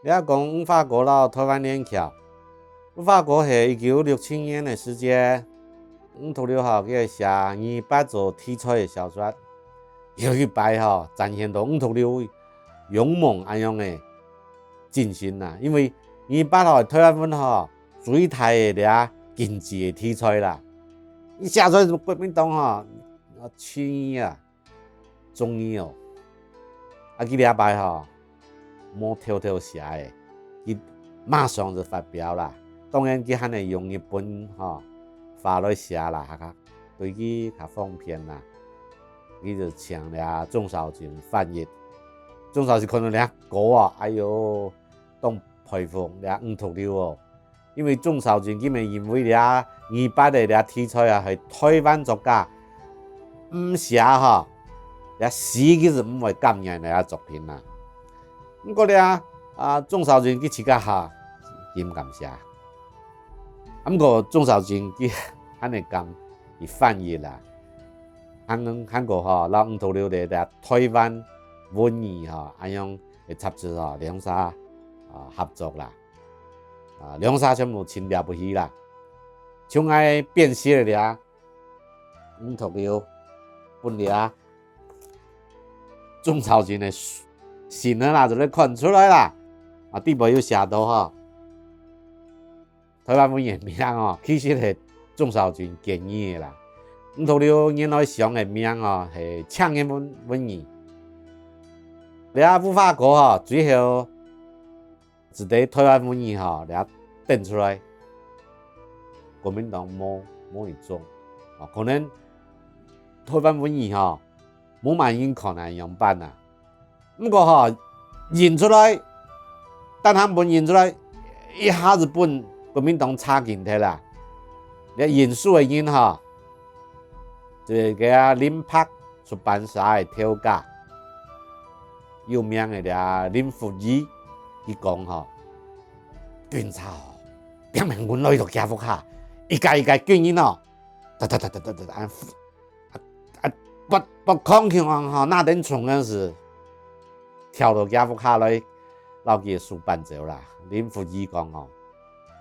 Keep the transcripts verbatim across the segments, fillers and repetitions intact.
這講《無花果》摎《台灣連翹》。《無花果》係一九六七年个時節，吳濁流吼，佢寫二二八做題材个小說。有一擺吼，展現到吳濁流勇猛恁樣个精神啊，因為二二八吼，台灣文吼，最大个這政治个題材啦。佢寫出來國民黨吼，啊，氣啊！ 中意哦。啊，佢這擺吼，無偷偷寫个，佢馬上就發表啦。當然，佢還係用日本吼話來寫啦，哈哈，對佢較方便啦。佢就請這鍾肇政翻譯。鍾肇政看到這稿啊，哎喲，當佩服這吳濁流哦。 因為鍾肇政佢乜認為這二二八个這題材啊，係台灣作家毋寫吼，這死佢就毋會甘願个這作品啊。毋過這，啊，鍾肇政佢自家吼，佢毋敢寫。啊，毋過鍾肇政佢還係敢去翻譯啦。還，還過吼，摎吳濁流个這台灣文藝吼，恁樣个雜誌吼，兩儕，啊，合作啦。 啊，兩儕全部盡了不起啦。像𠊎編輯个這，吳濁流，分這鍾肇政个信仔啦，就來看出來啦。啊，底背有寫到吼，台灣文言名哦，其實係鍾肇政建議个啦。吳濁流原來想个名哦，係青年文，文藝。這無花果吼，最後 就在台灣文藝吼，這登出來，國民黨無，無去種。啊，可能台灣文藝吼，無麼人看啊，仰般啊？毋過吼，印出來，單行本印出來，一下子分國民黨查禁忒啦。這印書个人吼，就係該林白出版社个頭家， 有名个這林福義，佢講吼，警察吼，拚命緊來到厥屋下，一個一個軍人哦，噠噠噠噠噠噠，恁，啊，啊，拔，拔空氣吼，拿等銃个時，跳到厥屋下來，摎佢个書搬走啦。林福義講吼，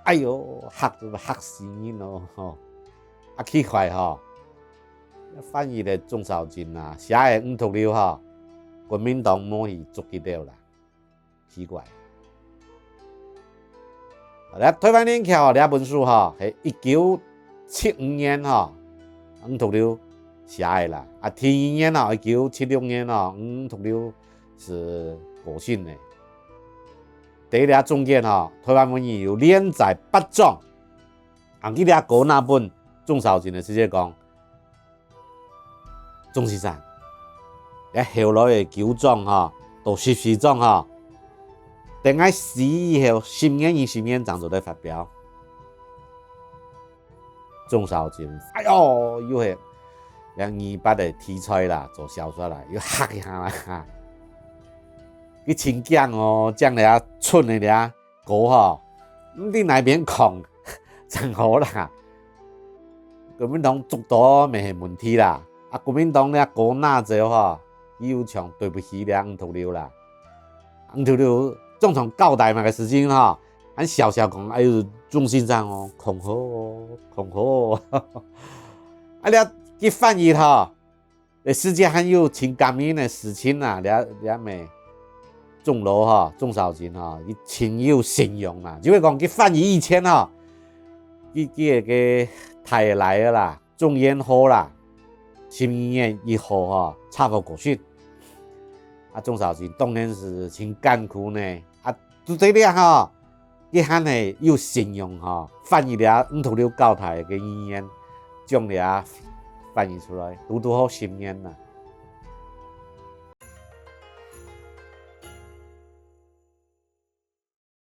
哎喲，嚇，嚇死人咯，吼。啊，奇怪吼， 翻譯个鍾肇政啊，寫个吳濁流吼，國民黨無去捉佢兜啦，奇怪。這台灣連翹這本書吼，係一九七五年吼，吳濁流寫个啦。啊，第二年吼，一九七六年吼，吳濁流就過身个。在這中間吼，台灣文藝有連載八章，啊，佢這稿拿分鍾肇政个時節講， 鍾先生，這後來个九章吼，到十四章吼，等𠊎死以後，十年、二十年正做得發表。鍾肇政，哎喲，又係這二二八个題材啦，做小說啦，又嚇一下啦。佢盡驚哦，將這賰个這 稿吼，毋知哪片囥正好啦。國民黨捉到乜係問題啦，啊，國民黨這稿拿走吼，佢又像對不起這吳濁流啦。吳濁流總算交代麼个事情吼，還笑笑講：「哎喲，鍾先生哦，囥好哦，囥好哦。」啊，這佢翻譯吼， 个時節還有盡感人个事情啊，這，這乜鍾老吼，鍾肇政吼，佢盡有信用啦。就係講佢翻譯以前吼，佢，佢个，个大倈仔啦，鍾元和啦，十二月一號吼，車禍過身。啊，鍾肇政當然係盡艱苦呢。啊，就在這吼， 佢還係有信用吼，翻譯這吳濁流交代个遺言，將這翻譯出來，堵堵好十年啦。